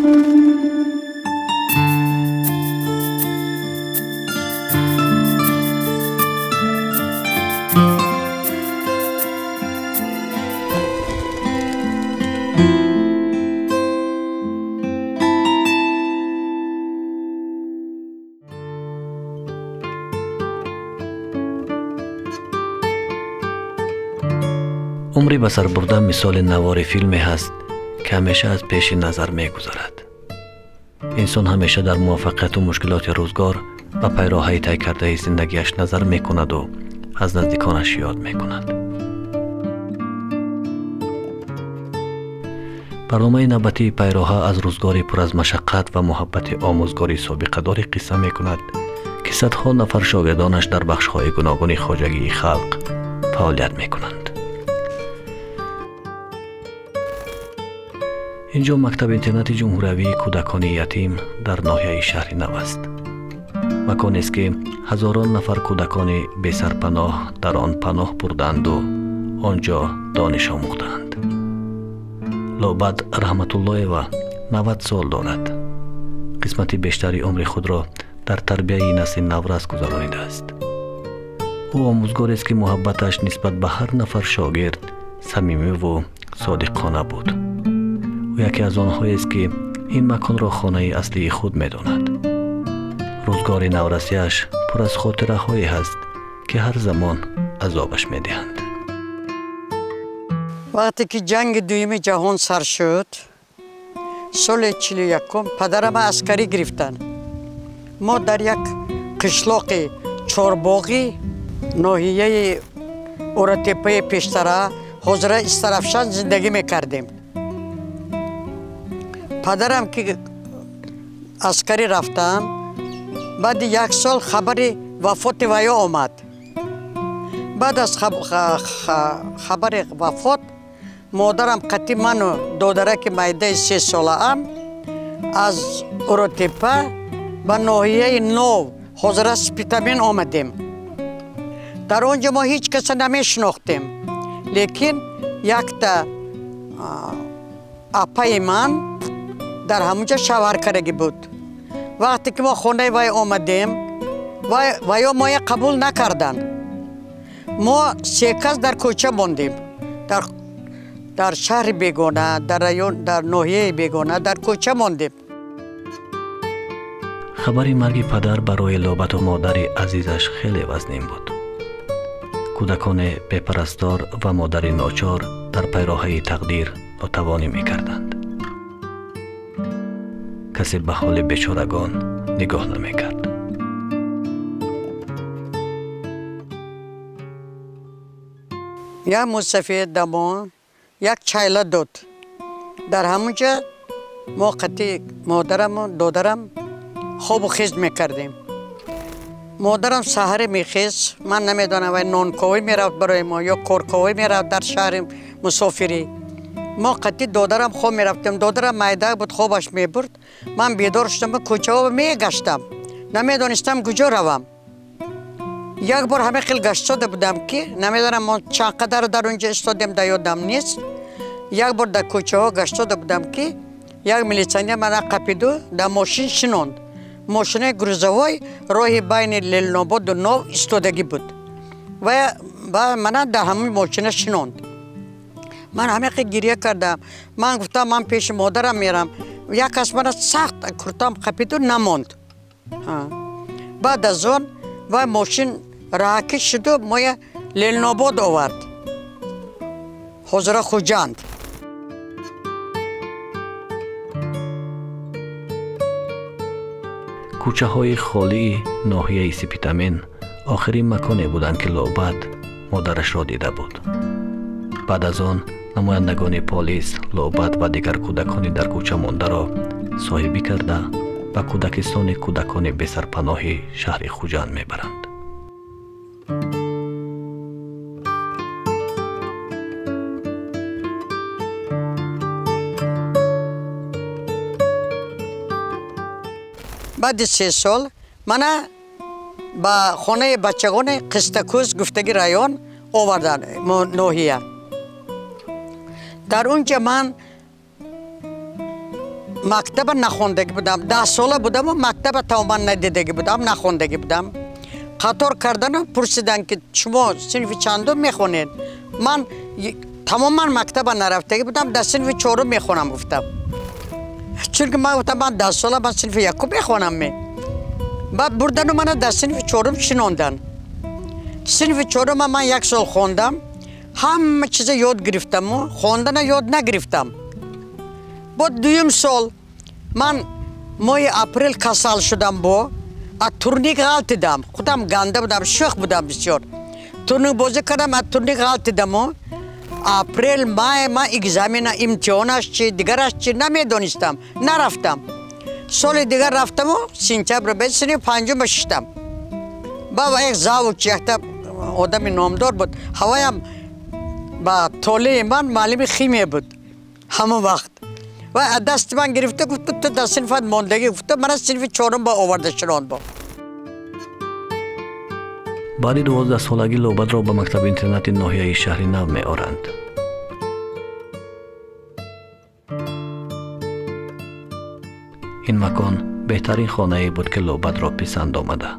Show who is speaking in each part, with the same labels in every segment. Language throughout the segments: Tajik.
Speaker 1: Умри ба сар бурда мисоли навори филме ҳаст, ки ҳамеша аз пеши назар мегузарад. Инсон ҳамеша дар муваффақияту мушкилоти рӯзгор ба пайроҳаи тай кардаи зиндагиаш назар мекунаду аз наздиконаш ёд мекунад. Барномаи навбатии пайроҳа аз рӯзгори пур аз машаққат ва муҳаббати омӯзгори собиқадоре қисса мекунад, ки садҳо нафар шогирдонаш дар бахшҳои гуногуни хоҷагии халқ фаъолият мекунанд. Инҷо мактаб-интернати ҷумҳуриявии кӯдакони ятим дар ноҳияи шаҳри нав аст. Маконест, ки ҳазорон нафар кӯдакони бесарпаноҳ дар он паноҳ бурдаанду он ҷо дониш омӯхтаанд. Лобад Раҳматуллоева 90 сол дорад. Қисмати бештари умри худро дар тарбияи насли наврас гузаронидааст. Ӯ омӯзгорест, ки муҳаббаташ нисбат ба ҳар нафар шогирд самимиву содиқона буд. Ӯ яке аз онҳоест, ки ин маконро хонаи аслии худ медонад. Рӯзгори наврасиаш пур аз хотираҳое ҳаст, ки ҳар замон азобаш медиҳанд.
Speaker 2: Вақте ки ҷанги дуюми ҷаҳон сар шуд, соли 41 падарама аскарӣ гирифтанд. Мо дар як қишлоқи Чорбоғӣ ноҳияи Оратепаи пештара, ҳозира Истарафшан, зиндагӣ мекардем. Падарам ки аскарӣ рафтам, баъди як сол хабари вафоти ваё омад. Баъд аз хабари вафот модарам қатъи ману додараки майдаи 3 солаам аз Уротепа ба ноҳияи Нов, ҳозира Спитамен, омадем. Дар он ҷо мо ҳеҷ каса намешинохтем, лекин якта апаи ман дар ҳамунҷо шавҳар кардагӣ буд. Вақте ки мо хонаи вай омадем, ваё моя қабул накарданд. Мо се кас дар кӯча мондем. Дар шаҳри бегона, дар район, дар ноҳияи бегона дар кӯча мондем.
Speaker 1: Хабари марги падар барои Лобату модари азизаш хеле вазнин буд. Кӯдакони бепарастор ва модари ночор дар пайроҳаи тақдир нотавонӣ мекарданд. Касе ба ҳоли бечорагон нигоҳ намекард.
Speaker 2: Як мусафир дамон як чайла дод. Дар ҳамунҷа мо қатъи модараму додарам хобу хез мекардем. Модарам саҳаре мехез, ман намедонам вай нонковӣ мерафт барои мо ё корковӣ мерафт дар шаҳри мусофирӣ. Мо қатъи додарам хоб мерафтем. Додарам майда буд, хобаш мебурд. Ман бедор шудам, кӯчаҳо мегаштам, намедонистам куҷо равам. Як бор ҳама хел гаштода будам, ки намедонам мо чанд қадар дар он ҷо истодем, дар ёдам нест. Як бор дар кӯчаҳо гаштода будам, ки як милитсионер мана қапиду дар мошин шинонд. Мошинаи грузовой роҳи байни Ленинободу Нов истодагӣ буд ва мана дар ҳамин мошина шинонд. Ман ҳамеқи гиря кардам. Ман гуфтам, ман пеши модарам мерам. Як кас мана сахт куртам қапиду намонд. Баъд аз он вай мошин раҳакӣ шуду моя Ленинобод овард, ҳозира Хуҷанд.
Speaker 1: Кӯчаҳои холии ноҳияи Сипитамен охирин маконе буданд, ки Лобад модарашро дида буд. Баъд аз он намояндагони полис Лобад ва дигар кӯдакони дар кӯча мондаро соҳибӣ карда ба кӯдакистони кӯдакони бесарпаноҳи шаҳри Хуҷанд мебаранд.
Speaker 2: Баъди 3 сол мана ба хонаи бачагони Қистакӯз гуфтаги район оварданд, ноҳия. Дар он ҷа ман Мактаба нахондагӣ будам, 10 сола будаму мактаба тамоман надидагӣ будам, нахондагӣ будам. Қатор кардану пурсиданд, ки шумо синфи чандум мехонед? Ман тамоман мактаба нарафтагӣ будам, дар синфи чорум мехонам гуфтам. Чунки ман гуфтам, ман 10 сола, ман синфи якум мехонам. Баъд бурдану мана дар синфи чорум шинонданд. Синфи чорума ман як сол хондам, ҳама чиза ёд гирифтаму хондана ёд нагирифтам. Бо дуюм сол ман моҳи апрел касал шудам, бо аз турник ғалтидам. Худам ганда будам, шӯх будам бисёр. Турник бозӣ кардам, аз турник ғалтидаму апрел май ман экзамена, имтиҳонаш чи, дигараш чи намедонистам, нарафтам. Соли дигар рафтаму сентябр бе синфи панҷума шиштам. Баъд як завуч, якта одами номдор буд, ҳаваям ба толеи ман муаллими химия буд ҳамон вақт. Ва аз дасти ман гирифта гуфт, ту дар синфат мондагӣ, гуфта мана синфи чорум ба оварда шинонд. Бо
Speaker 1: баъди 12-солагӣ Лобадро ба мактаби интернати ноҳияи шаҳри Нав меоранд. Ин макон беҳтарин хонае буд, ки Лобадро писанд омада.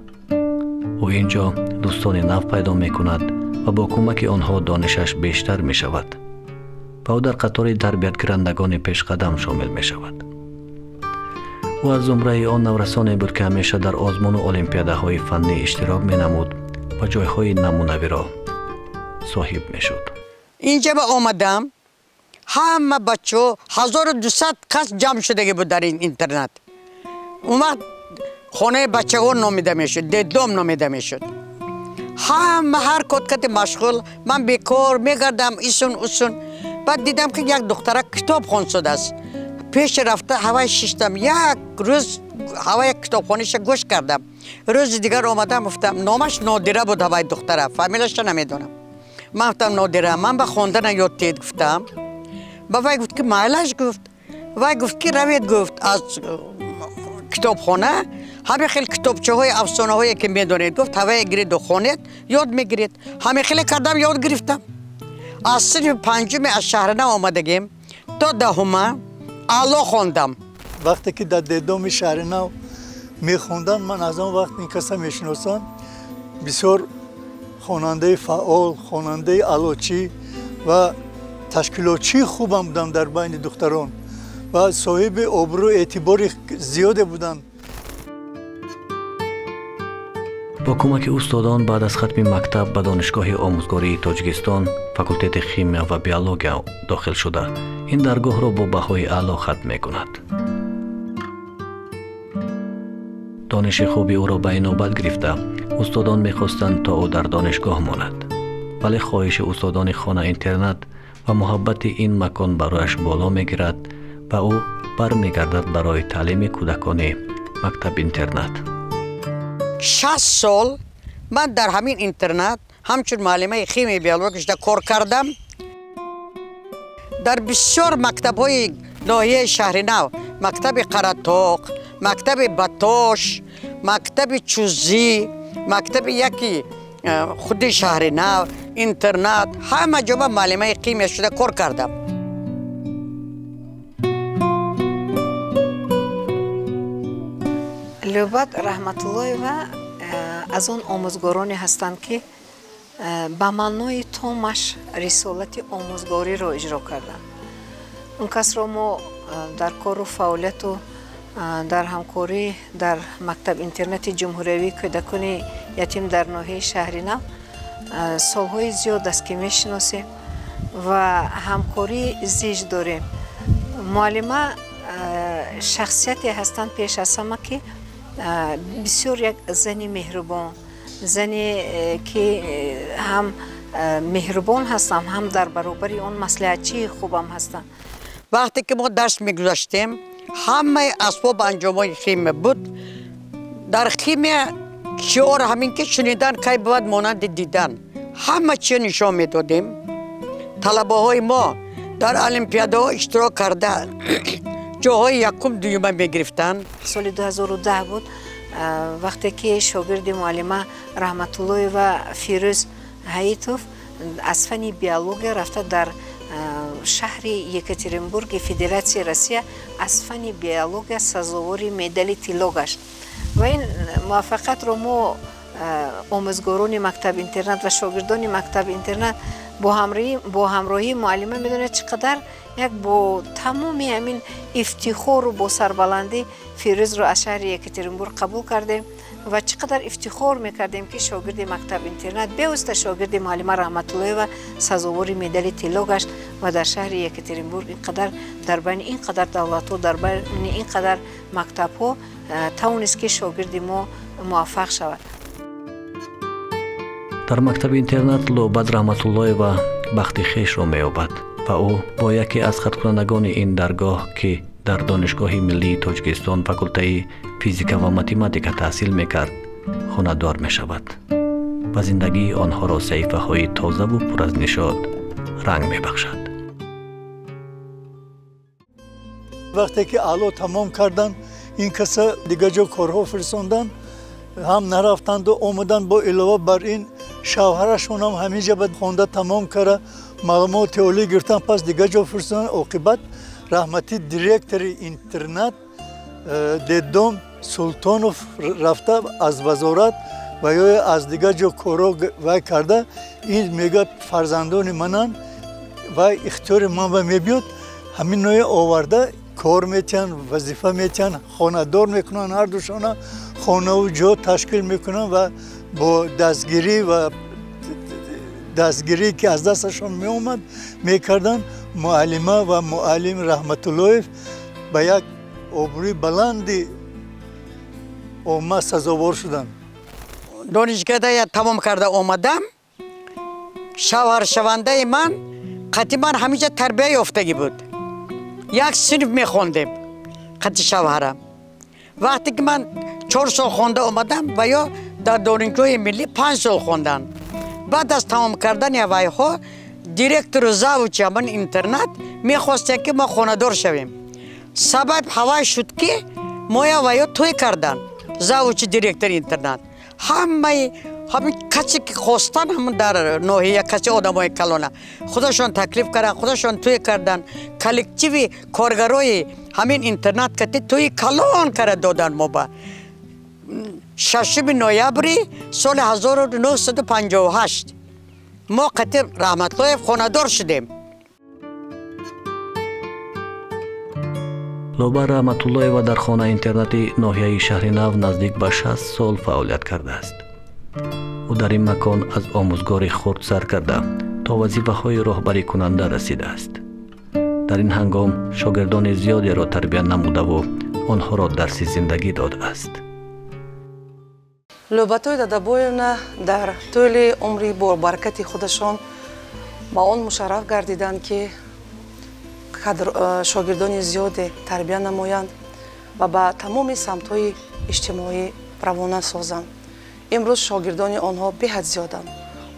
Speaker 1: Ӯ ин ҷо дӯстони нав пайдо мекунад ва бо кӯмаки онҳо донишаш бештар мешавад ва ӯ дар қатори тарбиятгирандагони пешқадам шомил мешавад. Ӯ аз зумраи он наврасоне буд, ки ҳамеша дар озмуну олимпиадаҳои фаннӣ иштирок менамуд ва ҷойҳои намунавиро соҳиб мешуд.
Speaker 2: Инҷа ба омадам, ҳама бачаҳо 1200 кас ҷамъ шудагӣ буд дар ин интернат. Он вақт хонаи бачагон номида мешуд, детдом номида мешуд. Ҳама ҳар коткати машғул, ман бекор мегардам исун усун. Баъд дидам, ки як духтарак китоб хонсудааст. Пеш рафта ҳавай шиштам, як рӯз ҳавай китобхониша гӯш кардам. Рӯзи дигар омадам, гуфтам, номаш Нодира буд ҳавай духтара, фамилияша намедонам. Ман гуфтам, Нодира, ман ба хондана ёд тед, гуфтам. Ба вай гуфт, ки майлаш, гуфт. Вай гуфт, ки равед, гуфт, аз китобхона ҳаме хел китобчаҳои афсонаҳое ки медонед, гуфт, ҳавае гиреду хонед, ёд мегиред. Ҳаме хеле кардам, ёд гирифтам. Аз синфи панҷуме аз шаҳрина омадагим то 10-ума аъло хондам.
Speaker 3: Вақте ки дар детдоми шаҳри Нав мехонданд, ман аз он вақт ин каса мешиносам. Бисёр хонандаи фаъол, хонандаи аълочӣ ва ташкилотчии хубам будам дар байни духтарон ва соҳиби обрӯ эътибори зиёде буданд.
Speaker 1: Бо кӯмаки устодон баъд аз хатми мактаб ба Донишгоҳи омӯзгории Тоҷикистон, факултети химия ва биология дохил шуда, ин даргоҳро бо баҳои аъло хатм мекунад. Дониши хуби ӯро ба инобат гирифта, устодон мехостанд, то ӯ дар донишгоҳ монад. Вале хоҳиши устодони хона-интернат ва муҳаббати ин макон барояш боло мегирад ва ӯ бармегардад барои таълими кӯдакони мактаб-интернат.
Speaker 2: 60 сол ман дар ҳамин интернат ҳамчун муаллимаи химияи биология шуда кор кардам. Дар бисёр мактабҳои ноҳияи шаҳри Нав, мактаби Қаратоқ, мактаби Батош, мактаби Чузӣ, мактаби яки худи шаҳри Нав, интернат, ҳама ҷо ман муаллимаи химия шуда кор кардам.
Speaker 4: Лёбад Раҳматуллоева аз он омӯзгороне ҳастанд, ки ба маънои томаш рисолати омӯзгориро иҷро карданд. Он касро мо дар кору фаъолияту дар ҳамкорӣ дар мактаб-интернати ҷумҳуриявии кӯдакони ятим дар ноҳияи шаҳри Нав солҳои зиёд аст, ки мешиносем ва ҳамкории зич дорем. Муаллима шахсияте ҳастанд пеш аз ҳама, ки бисёр як зани меҳрубон, зане ки ҳам меҳрубон ҳастам, ҳам дар баробари он маслиҳатчии хубам ҳастам.
Speaker 2: Вақте ки мо дарс мегузаштем, ҳамаи асбоб анҷомҳои химия буд. Дар химия шиор ҳамин ки шунидан кай бувад монанди дидан. Ҳама чиз нишон медодем. Талабаҳои мо дар олимпиадаҳо иштирок карда, ҷоҳои якум дуюма мегирифтанд.
Speaker 4: Соли 2010 буд, вақте ки шогирди муаллима Раҳматуллоева Фирӯз Ҳаитов аз фанни биология рафта дар Шаҳри Екатеринбурги Федератсияи Россия аз фанни биология сазовори медали тилло гашт. Ва ин муваффақиятро мо, омӯзгорони мактаб-интернат ва шогирдони мактаб-интернат, бо ҳамроҳии муаллима, медонед, чӣ қадар як бо тамоми ҳамин ифтихору бо сарбаландӣ Фирӯзро аз шаҳри Екатеринбург қабул кардем ва чӣ қадар ифтихор мекардем, ки шогирди мактаб-интернат, бевосита шогирди муаллима Раҳматуллоева сазовори медали тилло гашт ва дар шаҳри Екатеринбург ин қадар, дар байни ин қадар давлатҳо, дар байни ин қадар мактабҳо тавонист, ки шогирди мо муваффақ шавад.
Speaker 1: Дар мактаби интернат Лӯбат Раҳматуллоева бахти хешро меёбад ва ӯ бо яке аз хаткунандагони ин даргоҳ, ки дар Донишгоҳи миллии Тоҷикистон факултаи физика ва математика таҳсил мекард, хонадор мешавад ва зиндагии онҳоро саҳифаҳои тозаву пур аз нишот ранг мебахшад.
Speaker 3: Вақте ки аъло тамом карданд, ин каса дигар ҷо корҳо фирсонданд, ҳам нарафтанду омаданд. Бо илова бар ин, шавҳарашонам ҳамин ҷа ба хонда тамом карда, маълумоти олӣ гирифтан, пас дигар ҷо фирсонданд. Оқибат раҳматӣ директори интернат детдом Султонов рафта, аз вазорат ва ё аз дигар ҷо корҳо вай карда, ин мегӯяд, фарзандони мананд ва ихтиёри ман ба мебиёд. Ҳамин ное оварда кор метиҳанд, вазифа метиҳанд, хонадор мекунанд, ҳардушона хонаву ҷо ташкил мекунанд ва бо дастгирӣ ва дастгирӣ, ки аз дасташон меомад, мекарданд. Муаллима ва муаллим Раҳматуллоев ба як обрӯи баланди омма сазовор шуданд.
Speaker 2: Донишгоҳда тамом карда омадам, шавҳаршавандаи ман қати ман ҳамиҷа тарбия ёфтагӣ буд, як синф мехондем қати шавҳарам. Вақте ки ман 4 сол хонда омадам, ва ё дар Донишгоҳи миллӣ 5 сол хонданд. Баъд аз тамом кардани вайҳо, директору завучи ҳаман интернат мехостем, ки мо хонадор шавем. Сабаб ҳавай шуд, ки моя ваё тӯй карданд. Завучи, директори интернат, ҳамаи ҳамин касе ки хостан, ҳамн дар ноҳия касе одамои калона худашон таклиф карданд, худашон тӯй карданд. Коллективи коргарои ҳамин интернат кати тӯи калон карда доданд мо ба 6 ноябри соли 1958 мо қати Раҳматлоев хонадор шудем.
Speaker 1: Лоба Раҳматуллоева дар хонаи интернати ноҳияи Шаҳри Нав наздик ба 60 сол фаъолият кардааст. Ӯ дар ин макон аз омӯзгори хурд сар карда то вазифаҳои роҳбарикунанда расидааст. Дар ин ҳангом шогирдони зиёдеро тарбия намудаву онҳоро дарси зиндагӣ додааст.
Speaker 5: Лӯбатой Дадабоевна дар тӯли умри борбаракати худашон ба он мушарраф гардиданд, ки шогирдони зиёде тарбия намоянд ва ба тамоми самтҳои иҷтимоӣ равона созанд. Имрӯз шогирдони онҳо беҳад зиёданд.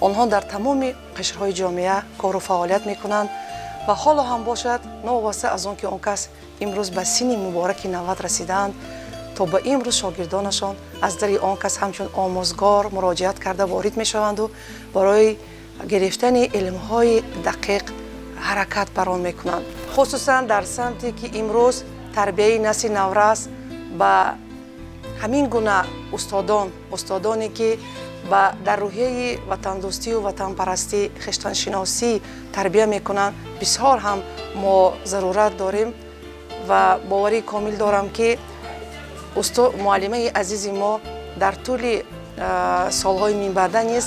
Speaker 5: Онҳо дар тамоми қишрҳои ҷомеа кору фаъолият мекунанд ва ҳоло ҳам бошад, новобаста аз он ки он кас имрӯз ба синни мубораки 90 расидаанд, то ба имрӯз шогирдонашон аз дари он кас ҳамчун омӯзгор муроҷиат карда ворид мешаванду барои гирифтани илмҳои дақиқ ҳаракат барон мекунанд, хусусан дар самте ки имрӯз тарбияи насли наврас ба ҳамин гуна устодон, устодоне ки ба дар рӯҳияи ватандӯстию ватанпарастӣ, хештаншиносӣ тарбия мекунанд, бисёр ҳам мо зарурат дорем. Ва боварии комил дорам, ки муаллимаи азизи мо дар тӯли солҳои минбаъда низ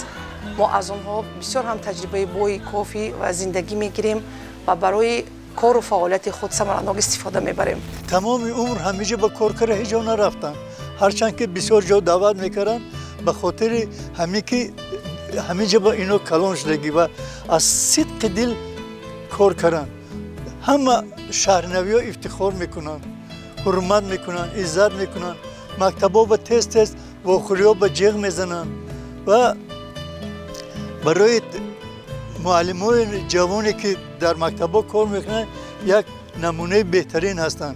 Speaker 5: мо аз онҳо бисёр ҳам таҷрибаи бои кофӣ ва зиндагӣ мегирем ва барои кору фаъолияти худ самаранок истифода мебарем.
Speaker 3: Тамоми умр ҳамиҷа ба кор карда, ҳеҷ ҷо нарафтанд, ҳарчанд ки бисёр ҷо даъват мекарданд. Ба хотири ҳамин ки ҳамиҷа ба ино калон шудагӣ ва аз сидқи дил кор карданд, ҳама шаҳрнавиҳо ифтихор мекунанд, ҳурмат мекунанд, иззат мекунанд. Мактабҳо ба тез тез вохӯриҳо ба ҷеғ мезананд ва барои муаллимои ҷавоне, ки дар мактабҳо кор мекунанд, як намунаи беҳтарин ҳастанд.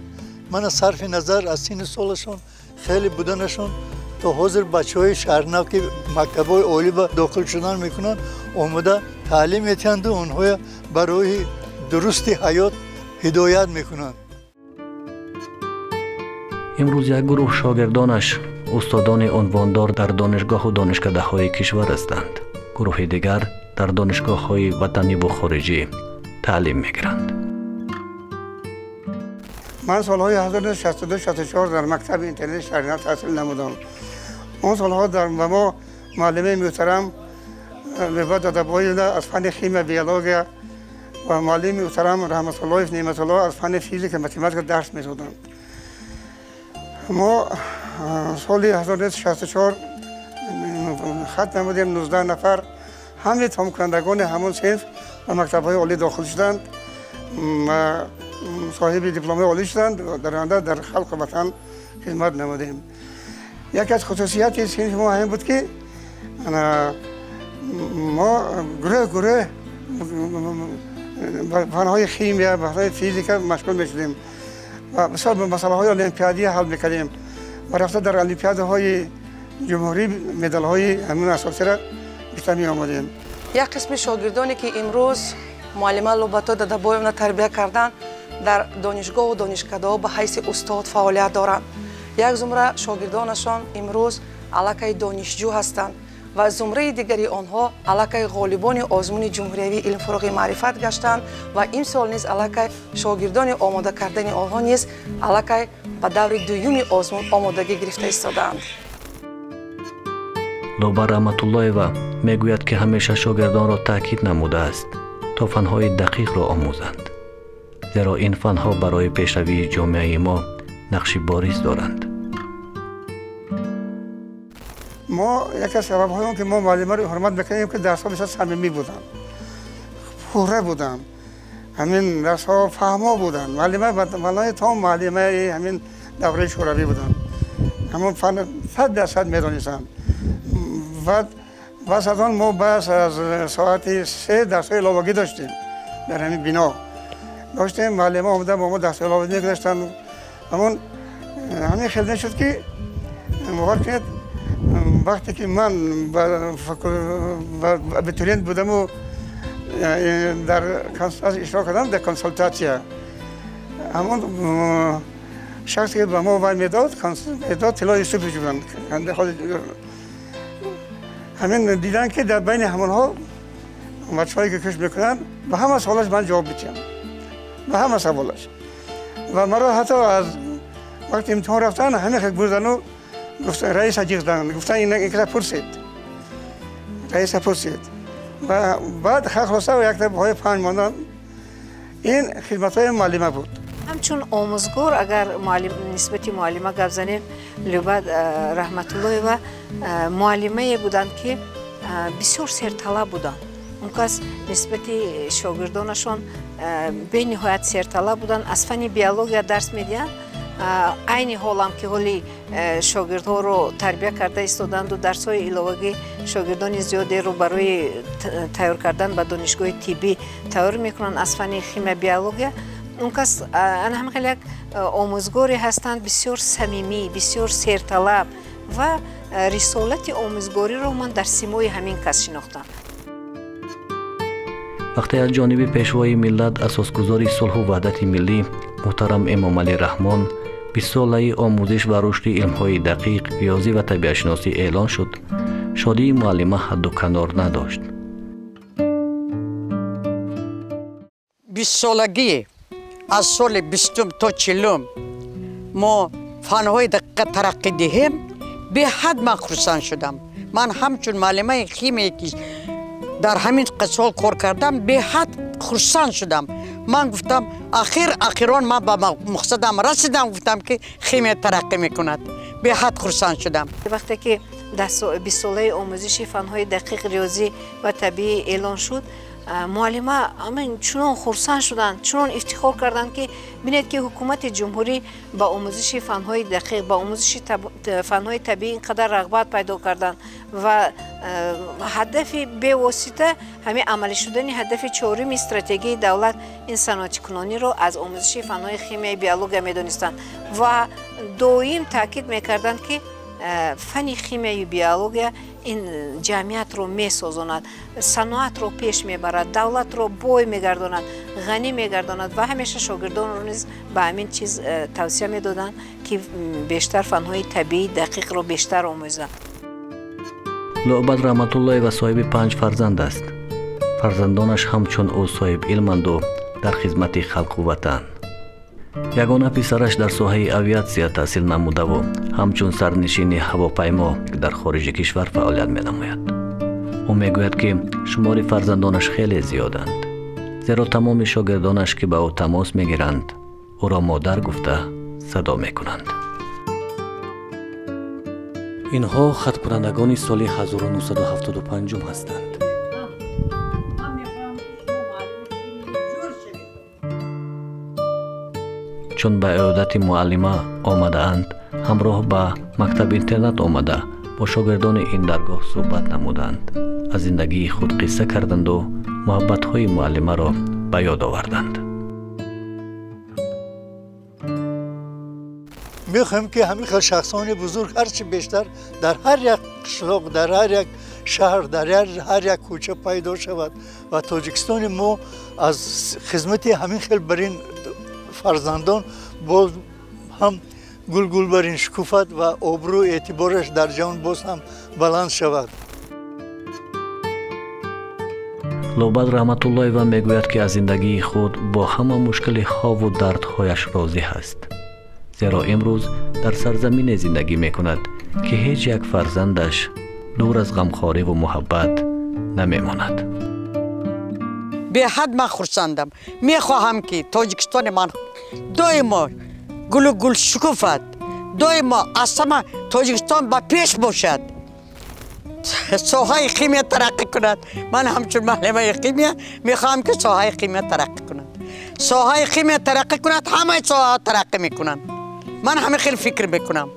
Speaker 3: Мана, сарфи назар аз синну солашон хеле буданашон, то ҳозир бачаҳои шаҳрнав, ки мактабҳои олӣ ба дохил шудан мекунанд, омода таълим метиҳанду онҳоя ба роҳи дурусти ҳаёт ҳидоят мекунанд.
Speaker 1: Имрӯз як гурӯҳ шогирдонаш устодони унвондор дар донишгоҳу донишкадаҳои кишвар ҳастанд. Гурӯҳи дигар дар донишгоҳҳои ватаниву хориҷӣ таълим мегиранд.
Speaker 6: Ман солҳои 1962-64 дар мактаби интернати шаҳри нав таҳсил намудам. Он солҳо ба мо муаллимаи муҳтарам Луба Додабоевна аз фанни химия, биология ва муаллими муҳтарам Раҳматуллоев Неъматулло аз фанни физика, математика дарс медоданд. Мо соли 1964 хат намудем 19 нафар. Ҳамаи тамомкунандагони ҳамон синф ба мактабҳои олӣ дохил шуданд, соҳиби дипломҳои олӣ шуданд. Дар оянда дар халқу ватан хизмат намудем. Яке аз хусусияти синфи мо ҳамин буд, ки мо гурӯҳ гурӯҳ ба фанҳои химия, ба фанҳои физика машғул мешудем ва бисёр масъалаҳои олимпиадия ҳал мекардем ва рафта дар олимпиадаҳои ҷумҳурӣ медалҳои ҳамин асосиро гирифта меомадем.
Speaker 5: Як қисми шогирдоне, ки имрӯз муаллима Лубато Дадабоевна тарбия карданд, дар донишгоҳу донишкадаҳо ба ҳайси устод фаъолият доранд. Як зумра шогирдонашон имрӯз аллакай донишҷӯ ҳастанд ва зумраи дигари онҳо аллакай ғолибони озмуни ҷумҳуриявии илмфуруғи маърифат гаштанд ва имсол низ аллакай шогирдони омода кардани онҳо низ аллакай ба даври дуюми озмун омодагӣ гирифта истодаанд.
Speaker 1: Луба Раҳматуллоева мегӯяд, ки ҳамеша шогирдонро таъкид намудааст, то фанҳои дақиқро омӯзанд, зеро ин фанҳо барои пешравии ҷомеаи мо нақши бориз доранд.
Speaker 6: Мо яке аз сабабҳои он, ки мо муаллимаро ҳурмат мекунем, ки дарсҳо бисёр самимӣ буданд, пурра буданд, ҳамин дарсҳо фаҳмо буданд. Муаллима маънои том муаллимаи ҳамин давраи шӯравӣ буданд, ҳамон фан 100% медонистанд. Баъд пас аз он мо баъд аз соати 3 дарсҳои иловагӣ доштем, дар ҳамин бино доштем. Муаллима омада бо мо дарсҳои иловагӣ мегузаштанд. Ҳамон ҳамин хел мешуд, ки бовар кунед, вақте ки ман абитуриент будаму дар иштирок кардам дар консултатсия, ҳамон шахсе ки ба мо вай медод, Тилло Юсуфович буданд. Ҳамин дидан, ки дар байни ҳамонҳо бачаҳое, ки кӯш мекунанд, ба ҳама саволаш ман ҷавоб медиҳам, ба ҳама саволаш. Ва маро ҳатто аз вақти имтиҳон рафтан ҳамин хел бурдану раиса ҷиғ гуфтан, инкаса пурсед, раиса пурсед. Ва баъд хулоса якта баҳои 5 мондан. Ин хизматҳои муаллима буд.
Speaker 4: Ҳамчун омӯзгор, агар нисбати муаллима гап занем, Люба Раҳматуллоева муаллимае буданд, ки бисёр серталаб буданд. Он кас нисбати шогирдонашон бениҳоят серталаб буданд. Аз фанни биология дарс медиҳанд. Айни ҳолам, ки ҳоли шогирдҳоро тарбия карда истоданду дарсҳои иловагӣ шогирдони зиёдеро барои тайёр кардан ба донишгоҳи тиббӣ тайёр мекунанд аз фанни химия, биология. Он кас ана ҳам хеле як омӯзгоре ҳастанд, бисёр самимӣ, бисёр серталаб, ва рисолати омӯзгориро ман дар симои ҳамин кас шинохтам.
Speaker 1: Вақте аз ҷониби пешвои миллат, асосгузори сулҳу ваҳдати миллӣ муҳтарам Эмомалӣ Раҳмон бистсолаи омӯзиш ва рушди илмҳои дақиқ, риёзӣ ва табиатшиносӣ эълон шуд, шодии муаллима ҳадду канор надошт.
Speaker 2: Бистсолагӣ аз соли 20 то 40 мо фанҳои дақиқа тараққӣ диҳем, беҳад ман хурсанд шудам. Ман ҳамчун муаллимаи химия, ки дар ҳамин сол кор кардам, беҳад хурсанд шудам. Ман гуфтам, ахир ахирон ман ба мақсадам расидам, гуфтам, ки химия тараққӣ мекунад. Беҳад хурсанд шудам.
Speaker 4: Вақте ки бистсолаи омӯзиши фанҳои дақиқ, риёзӣ ва табиӣ эълон шуд, муаллима ҳамин чунон хурсанд шуданд, чунон ифтихор карданд, ки бинед, ки ҳукумати ҷумҳурӣ ба омӯзиши фанҳои дақиқ, ба омӯзиши фанҳои табиӣ ин қадар рағбат пайдо карданд ва ҳадафи бевосита ҳамин амалӣ шудани ҳадафи чоруми стратегияи давлат, ин саноатикунониро аз омӯзиши фанҳои химияи биология медонистанд ва доим таъкид мекарданд, ки фанни химияю биология Ин ҷамъиятро месозонад, саноатро пеш мебарад, давлатро бой мегардонад, ғанӣ мегардонад. Ва ҳамеша шогирдонро низ ба ҳамин чиз тавсия медоданд, ки бештар фанҳои табиӣ дақиқро бештар омӯзанд.
Speaker 1: Лӯбад Раҳматуллоева соҳиби 5 фарзанд аст. Фарзандонаш ҳамчун ӯ соҳиб илманду дар хизмати халқу ватан. Ягона писараш дар соҳаи авиатсия таҳсил намудаву ҳамчун сарнишини ҳавопаймо дар хориҷи кишвар фаъолият менамояд. Ӯ мегӯяд, ки шумори фарзандонаш хеле зиёданд, зеро тамоми шогирдонаш, ки ба ӯ тамос мегиранд, ӯро модар гуфта садо мекунанд. Инҳо хаткунандагони соли 1975 ҳастанд. Чун ба иёдати муаллима омадаанд, ҳамроҳ ба мактаб-интернат омада бо шогирдони ин даргоҳ суҳбат намуданд, аз зиндагии худ қисса карданду муҳаббатҳои муаллимаро ба ёд оварданд.
Speaker 3: Мехоҳем, ки ҳамин хел шахсони бузург ҳарчи бештар дар ҳар як қишлоқ, дар ҳар як шаҳр, дар ҳар як кӯча пайдо шавад ва Тоҷикистони мо аз хизмати ҳамин хел бар ин фарзандон боз ҳам гулгул бар ин шукуфад ва обрӯ эътибораш дар ҷаҳон боз ҳам баланд шавад.
Speaker 1: Лӯбад Раҳматуллоева мегӯяд, ки аз зиндагии худ бо ҳама мушкилиҳову дардҳояш розӣ ҳаст, зеро имрӯз дар сарзамине зиндагӣ мекунад, ки ҳеҷ як фарзандаш дур аз ғамхориву муҳаббат намемонад.
Speaker 2: Беҳад ман хурсандам. Мехоҳам, ки Тоҷикистони ман доимо гулу гул шукуфад, доимо аз ҳама Тоҷикистон ба пеш бошад, соҳаи химия тараққӣ кунад. Ман ҳамчун муаллимаи химия мехоҳам, ки соҳаи химия тараққӣ кунад. Соҳаи химия тараққӣ кунад, ҳамаи соҳаҳо тараққӣ мекунанд. Ман ҳамин хел фикр мекунам.